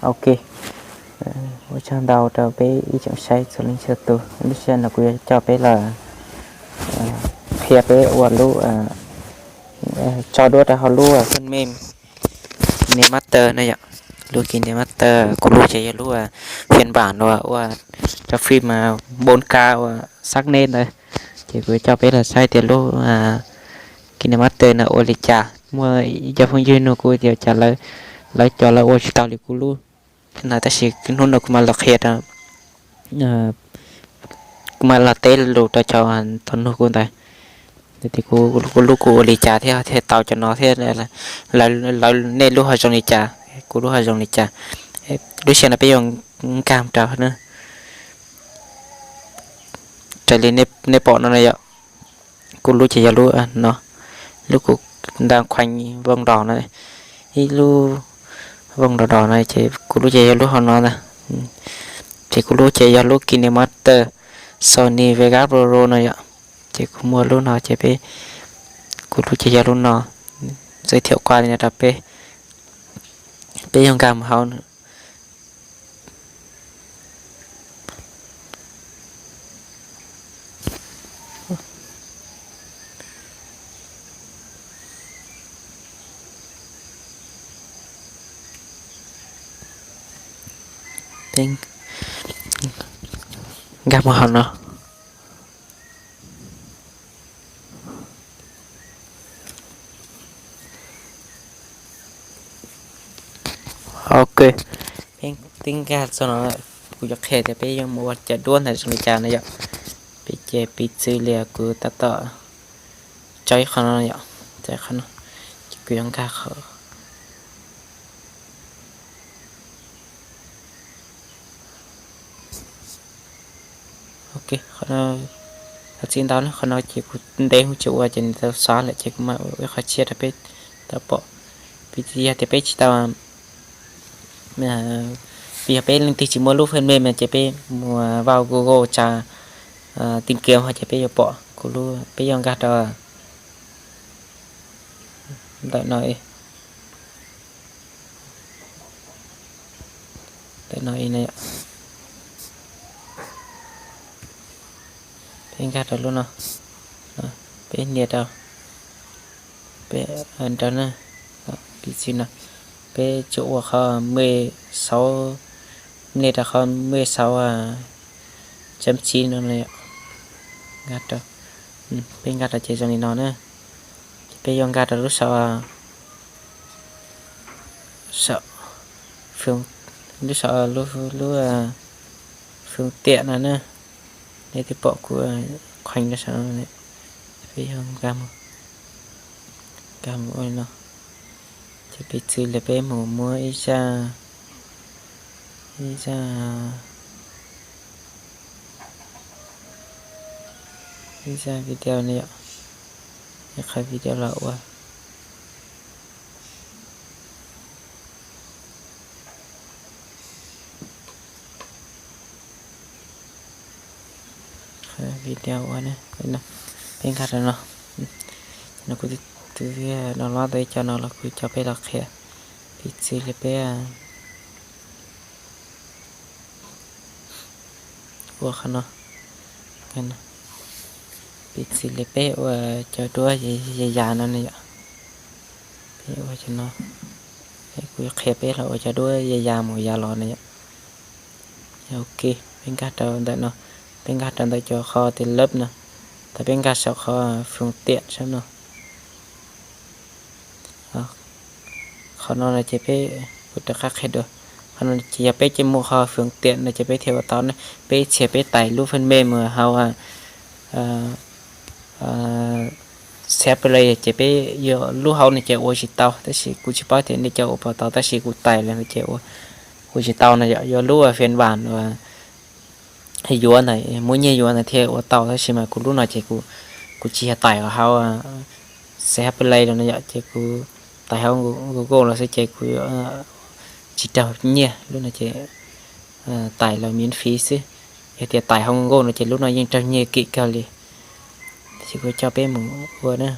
Ok, ua tsaug ntau rau peb ib tsoom saib txhua leej txhua tus. Lub sij hawm no kuv yuav coj peb los qhia peb ua lub tso duab rau hauv lub phần mềm KineMaster na yom. Lub KineMaster kuv lub ces yog lub phiên bản uas ua rau phim bốn K uas sắc nét ntawd. Ces kuv coj peb los saib tias lub KineMaster no ua li cas. Muaj ib co phooj ywg nug kuv tias cas lawv cov lawv ua tsis tau li kuv lub na, tab sis hnub no kuv mam los qhia rau, kuv mam los teb lus rau cov tau nug kuv ntawd, tias kuv lub kuv ua li cas thiab thiaj tau cov no thiab, lawv nej lub ho zoo li cas, kuv lub ho zoo li cas. Lub sij hawm no peb yuav nkag rau na. Raws li nej pom no na yom, kuv lub ces yog lub no, lub kuv nta khuees vooj dos no, ib lub vooj dos dos no ces kuv lub ces yog lub hauv no ntag. Ces kuv lub ces yog lub KineMaster Sony Vegas Pro no yom. Ces kuv muaj lub no ces peb, kuv lub ces yog lub no, giới thiệu qua li no rau peb, peb yuav nkag mus hauv. Nkag mus hauv no. Ok, peb twb nkag txog no, kuv yuav qhia tias peb yuav mus ua cov duab ntawd zoo li cas na yom. Peb ces piv txwv li kuv tab tom tso ib qho no yom, tso ib qho no, ces kuv yuav nkag qhov Ok, qhov no, thov txim ntau na, qhov no ces kuv ntev kuv tsis ua ces nws tau xav lawm ces kuv mam ua ib qho tshiab rau peb tau pom. Vim yog tias peb tsis tau, vim yog peb leej twg tsis muaj lub phần mềm no ces peb mus vào Google tra tìm kiếm ho ces peb yuav pom. Kuv lub, peb yuav nkag rau ntawm no, ntawm no, peb nkag rau lub no, peb nias rau, peb nrog na, piv txwv no, peb tsuas ua qhov mười sáu, nias rau qhov mười sáu chấm chín no, nkag rau, peb nkag rau ces zoo li no na. Ces peb yuav nkag rau lub saum, saum, lub saum, lub, lub phương tiện no na. Nej twb pom kuv khuees rau saum no, peb yuav nkag mus, nkag mus ua li no. Ces piv txwv li peb mus muab ib zaj, ib zaj, ib zaj video ne yom, ib qhov video los ua video ua, peb nkag rau no, no kuv twb download tau ib co no los kuv coj peb los qhia. Piv txwv li peb ua qhov no, piv txwv li peb ua cov duab ya yas no ne yom. Peb ua cov no, kuv yuav qhia peb los ua cov duab ya yas mus ya los ne yom. Ok, peb nkag rau ntawm no, peb nkag rau ntawm cov qhov tias lab no, thaum peb nkag saum qhov phương tiện sab no. Qhov no no ces peb, kuv rov qab qhia dua. Qhov no ces yog peb cia muaj qhov phương tiện no ces peb thiaj ua tau ne. Peb txhia peb tais lub phần mềm mus hauv CH Play ces peb yuav lub hauv no ces ua tsis tau, tab sis kuv tsis paub tias nej cov ua puas tau, tab sis kuv tais los no ces ua tsis tau no yom. Yuav lub phiên bản uas yuav ntawd, muab nyiaj yuav ntawd thiaj ua tau, tab sis mas kuv lub no ces kuv tsis yog tais hauv CH Play los no yom, ces kuv tais hauv Google los xwb ces kuv tsis raug nyiaj. Lub no ces tais los miễn phí xwb. Yog tias tais hauv Google no ces lub no yeej raug nyiaj kim kawg li. Tab sis kuv coj peb mus ua na,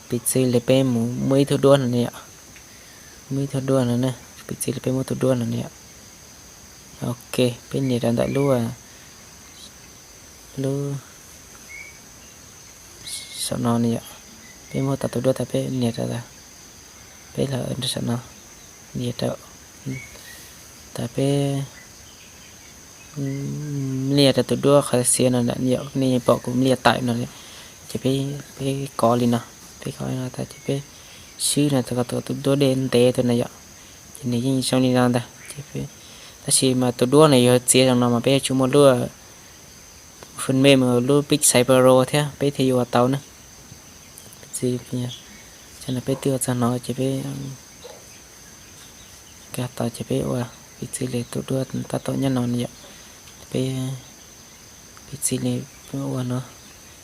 piv txwv li peb mus muaj ib tug duab no ne yom, muaj ib tug duab no na. Piv txwv li peb muab tus duab no ne yom. Ok, peb nias rau ntawm lub, lub saum no ne yom. Peb muab tau tus duab tas peb nias rau, peb los rau saum no, nias rau, tas peb mliaj rau tus duab qhov xiav no yom, nej pom kuv mliaj tawm no, ces peb, peb kov li no, peb kov li no tas ces peb swb no kom tus duab dej ntev tuaj no yom, ces nws yeej zoo li no ntag. Tab sis mas tus duab no yog txiav zoo no mas peb yuav tsum muaj lub phần mềm, lub Picsai Pro thiab peb thiaj yuav ua tau na. Piv txwv, no peb twb ua txog no ces peb nkag tau ces peb ua, piv txwv li tus duab tab tom nyob no ne yom. Peb, piv txwv li, ua no,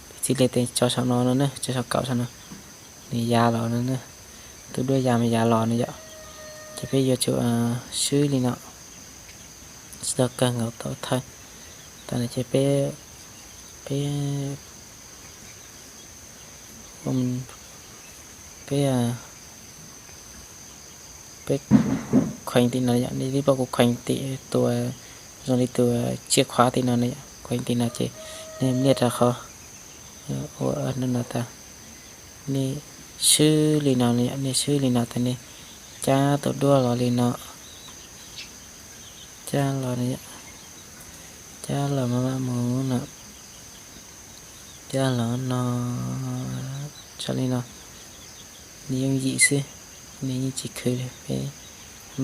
piv txwv li tes tso saum no no na, tso saum kaum saum no, nws ya los no na, tus duab ya mas ya los no yom. Ces peb yuav tsum swb li no, tsis tau kawg nkaus tau thawj. Tas no ces peb, peb, peb, peb khuees tim no yom, nej pom kuv khuees tim tus zoo li tus tsiaj khuav tim no, khuees tim no ces nej mliaj rau qhov ua no tas, nej swb li no, nej swb li no tas nej cab tus duab los li no, cab los, cab los maj mam mus no, cab los no, tso li no, nws yooj yim xwb, nws yeej tsis khwv li, peb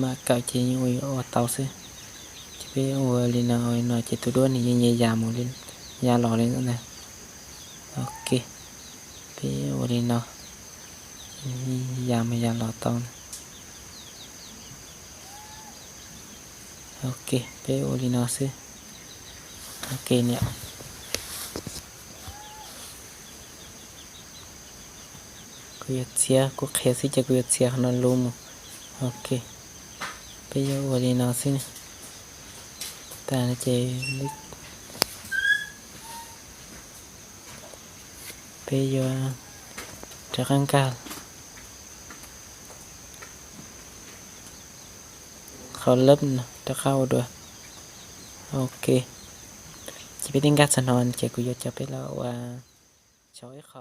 mam kawm ces yeej ua, ua tau xwb. Ces peb ua li no, ua li no ces tus duab nws yeej ya mus li, ya los li ntag. Ok, peb ua li no, ya mus ya los tau na. Ok, peb ua li no xwb. Ok niam, kuv yuav txiav, kuv qhia xwb ces kuv yuav txiav qhov no luv mus. Ok, peb yuav ua li no xwb. Tas ces peb yuav rov qab nkag qhov lab no rov qab ua dua. Ok, ces peb twb nkag txog no ces kuv yuav coj peb los ua tau ib qho